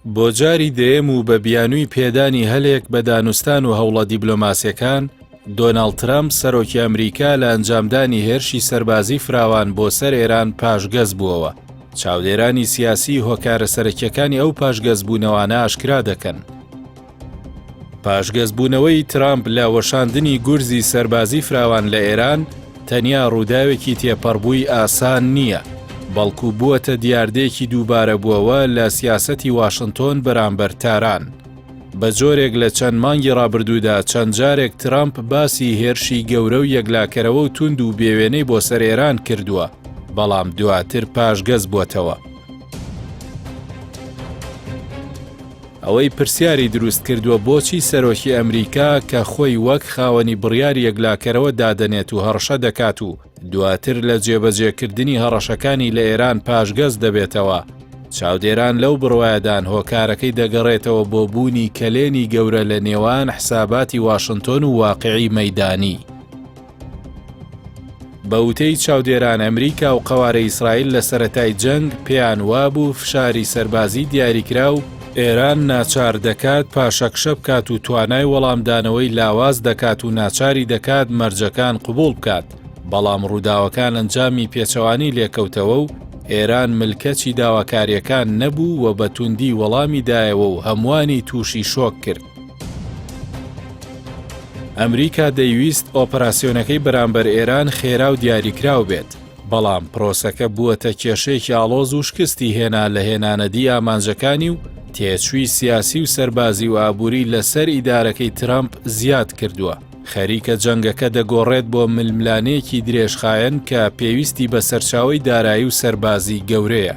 بۆ جاری دەیەم و بە بیانووی پێدانی هەلێک بە دانوستان و هەوڵە دیبلۆماسیەکان، دۆناڵد ترەمپ سەرۆکی ئەمریکا لە ئەنجامدانی هێرشی سەربازی فراوان بۆ سەر ئێران پاشگەز بووەوە. چاودێرانی سیاسی هۆکارە سەرەکیەکانی ئەو پاشگەزبوونەوانە ئاشکرا دەکەن. پاشگەزبوونەوەی ترامپ لە وەشاندنی گورزی سەربازی فراوان لە ئێران تەنیا ڕووداوێکی تێپەڕبووی ئاسان نییە، بەڵکو بووەتە دیاردەیەکی دووبارەبووەوە لە سیاسەتی واشنتۆن بەرامبەر تاران. بە جۆرێک لە چەند مانگی ڕابردوودا چەند جارێک ترامپ باسی هێرشی گەورە و یەکلاکەرەوە و توند و بێوێنەی بۆ سەر ئێران کردووە، بەڵام دواتر پاشگەز بووەتەوە. ئەوەی پرسیاری دروست کردووە بۆچی سەرۆکی ئەمریکا کە خۆی وەک خاوەنی بڕیاری یەکلاکەرەوە دادەنێت و هەڕەشە دەکات و دواتر لە جێبەجێکردنی هەڕەشەکانی لە ئێران پاشگەز دەبێتەوە، چاودێران لەو بڕوایەدان هۆکارەکەی دەگەڕێتەوە بۆ بوونی کەلێنی گەورە لە نێوان حساباتی واشنتۆن و واقعی مەیدانی. بە وتەی چاودێران ئەمریکا و قەوارەی ئیسرائیل لە سەرەتای جەنگ پێیان وابوو فشاری سەربازی دیاریکراو ئێران ناچار دەکات پاشەکشە بکات و توانای وەڵامدانەوەی لاواز دەکات و ناچاری دەکات مەرجەکان قبوڵ بکات، بەڵام ڕووداوەکان ئەنجامی پێچەوانەی لێکەوتەوە و ئێران ملکەچی داواکارییەکان نەبوو و بە توندی وەڵامی دایەوە و هەمووانی تووشی شۆک کرد. ئەمریکا دەیویست ئۆپەراسیۆنەکەی بەرامبەر ئێران خێرا و دیاریکراو بێت، بەڵام پرۆسەکە بووەتە کێشەیەکی ئاڵۆز و شکستی هێنا لە هێنانەدی ئامانجەکانی و تێچووی سیاسی و سەربازی و ئابووری لەسەر ئیدارەکەی ترەمپ زیاد کردووە. خەریکە جەنگەکە دەگۆڕێت بۆ ململانێیەکی درێژخایەن کە پێویستی بە سەرچاوەی دارایی و سەربازی گەورەیە.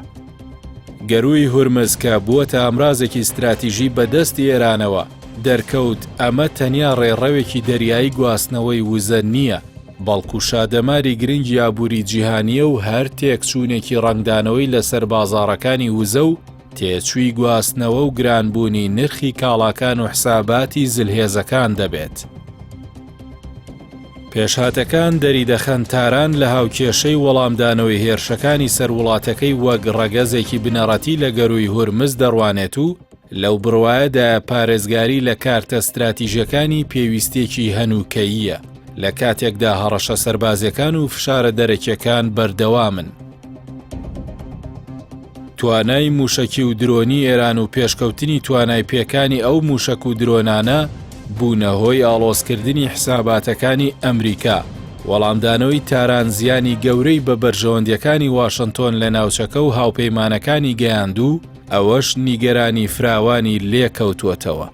گەرووی هورمز کە بووەتە ئامرازێکی ستراتیژی بە دەستی ئێرانەوە، دەرکەوت ئەمە تەنیا ڕێڕەوێکی دەریایی گواستنەوەی وزە نییە، بەڵکو شادەماری گرنگی ئابووری جیهانییە و هەر تێکچوونێکی ڕەنگدانەوەی لەسەر بازاڕەکانی وزە و تێچووی گواستنەوە و گرانبوونی نرخی کاڵاکان و حساباتی زلهێزەکان دەبێت. پێشهاتەکان دەریدەخەن تاران لە هاوکێشەی وەڵامدانەوەی هێرشەکانی سەر وڵاتەکەی وەک ڕەگەزێکی بنەڕەتی لە گەرووی هورمز دەڕوانێت و لەو بڕوایەدایە پارێزگاری لە کارتە ستراتیژیەکانی پێویستیەکی هەنووکەییە، لە کاتێکدا هەڕەشە سەربازیەکان و فشارە دەرەکیەکان بەردەوامن. توانای مووشەکی و درۆنی ئێران و پێشکەوتنی توانای پێکانی ئەو مووشەک و درۆنانە بوونە هۆی ئاڵۆزکردنی حساباتەکانی ئەمریکا. وەڵامدانەوەی تاران زیانی گەورەی بە بەرژەوەندیەکانی واشنتۆن لە ناوچەکە و هاوپەیمانەکانی گەیاند و ئەوەش نیگەرانی فراوانی لێکەوتووەتەوە.